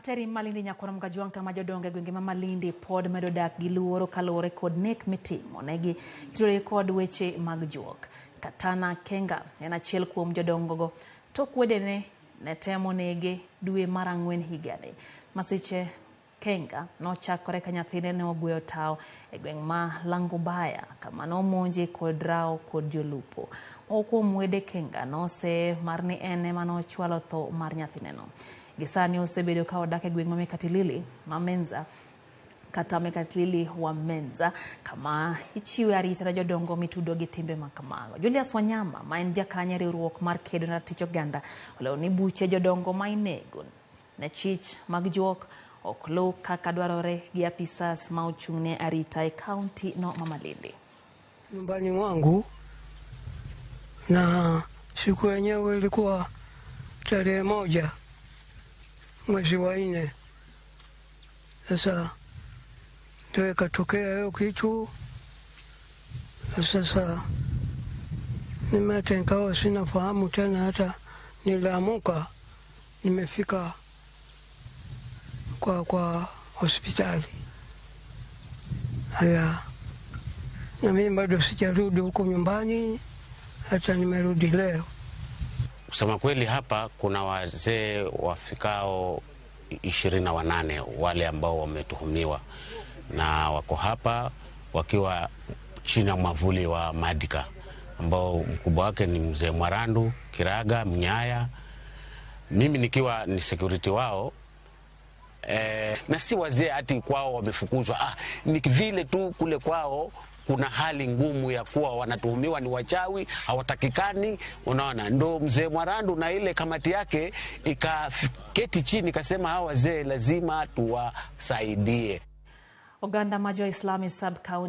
Ateri Malindi nyakwar Mgajwang' kama jodongo e gwenge ma Malindi pod medo dak gi luoro kaluwore kod nek mitimo negi kitudore kod weche mag juok. Katana Kenga en achiel kuom jodongogo tok wedene ne temo nege dwe mar ang'wen higani. Masiche Kenga nochakore ka nyathine ne ogweyo tawo e gweng' ma Langubaya kama nomonje kod rawo kod jolupo. Moko kuom wede Kenga noseye mar ni en ema nochwalo tho mar nyathineno. Gisani osebedo ka odak e gweng' ma Mekatilili ma Menza kata Mekatilili wa Menza kama ichiwe arita ne jodongo mitudo gi timbe ma kamago. Julius Wanyama ma en jakanyo e riwruok mar kedo ne ratich oganda olero ni buche jodongo ma inego ne chich mag juok ok luw kaka dwarore gi apisas ma ochung' ne arita e kaunti no ma Malindi. Nyumbani mwangu na siku yenyewe ilikuwa tarehe 1 mwezi wa 4. Sasa ndio ikatokea hiyo kitu. Sasa mimi hata nikawa sina fahamu tena, hata niliamuka nimefika kwa hospitali. Haya, na mimi bado sijarudi huko nyumbani, hata nimerudi leo. Kusema kweli, hapa kuna wazee wafikao 28 wale ambao wametuhumiwa na wako hapa wakiwa chini ya mwavuli wa Madika ambao mkubwa wake ni mzee Mwarandu Kiraga Mnyaya, mimi nikiwa ni security wao. Na si wazee ati kwao wamefukuzwa, ni vile tu kule kwao kuna hali ngumu ya kuwa wanatuhumiwa ni wachawi, hawatakikani. Unaona, ndo mzee Mwarandu na ile kamati yake ikaketi chini ikasema hawa wazee lazima tuwasaidie. Oganda ma jo Islami sub county